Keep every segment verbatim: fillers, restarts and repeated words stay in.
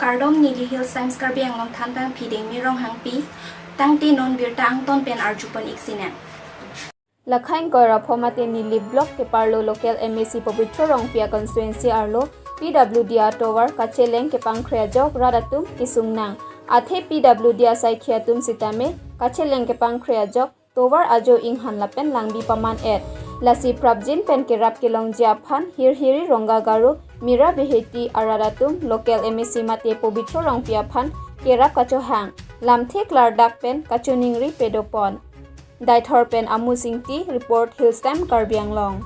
Kardom, neli Hills Times Karbi Anglong thanbang phi Dengmi Ronghangpi. Tangte non birta angton pen arjupon ik sinang. Lakhang Koirapho mate Nilip Block keparlo local M A C Pobitro Rongpi a constituency arlo P W D atovar kacheleng kepangkre ajok rat atum kesung nang. Athe P W D asaikhi atum sitame kacheleng kepangkre ajok tovar ajo inghan lapen langbi paman et. Lasi prapjin pen kerap kelongji aphan Hirhiri Rongga Garo, Mira Beheti arat atum local M A C mate Pobitro Rongpi aphan kerap kachohang, lamthe klardak pen kachiningri pedopon. Deithor pen Amu Singti report, Hills Time Karbi Anglong.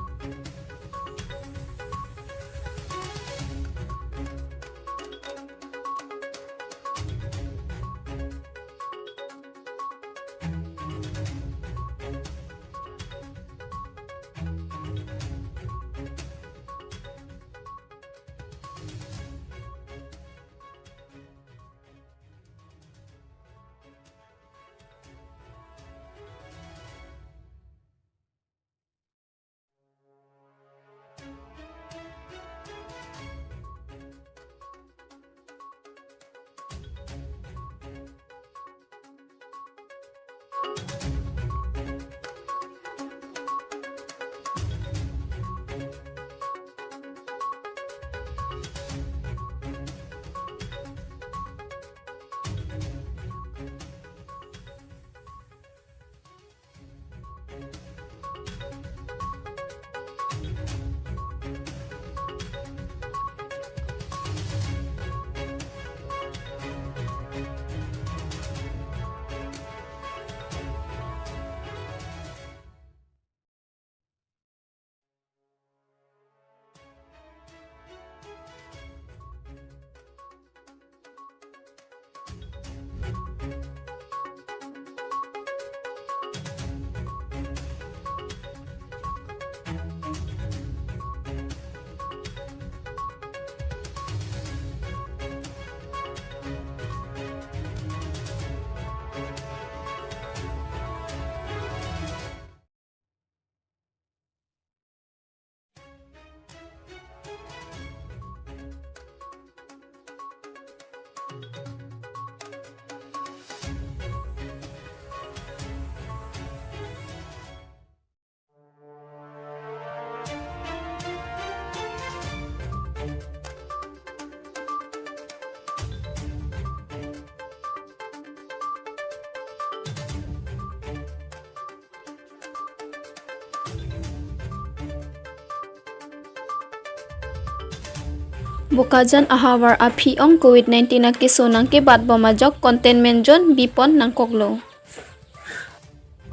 Bokajan ahavar aphi ong covid nineteen akeso nangkebat bom ajok containment zone bipon nangkoklo.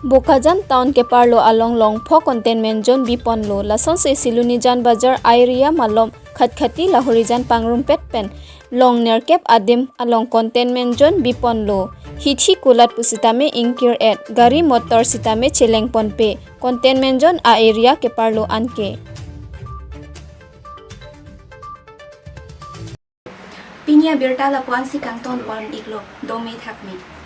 Bokajan town keparlo along longpho containment zone biponlo. Lasonsi Silonijan Bazar area malom Khatkhati Lahorijan pangrumpet pen long nerkep adim along containment zone biponlo. Hithi kulat pusitame ingkir et, gari motor sitame chelengponpe. Containment zone a-area keparlo anke. Pini abirta lapu-ansi kangtonpon iklo, dome thakme.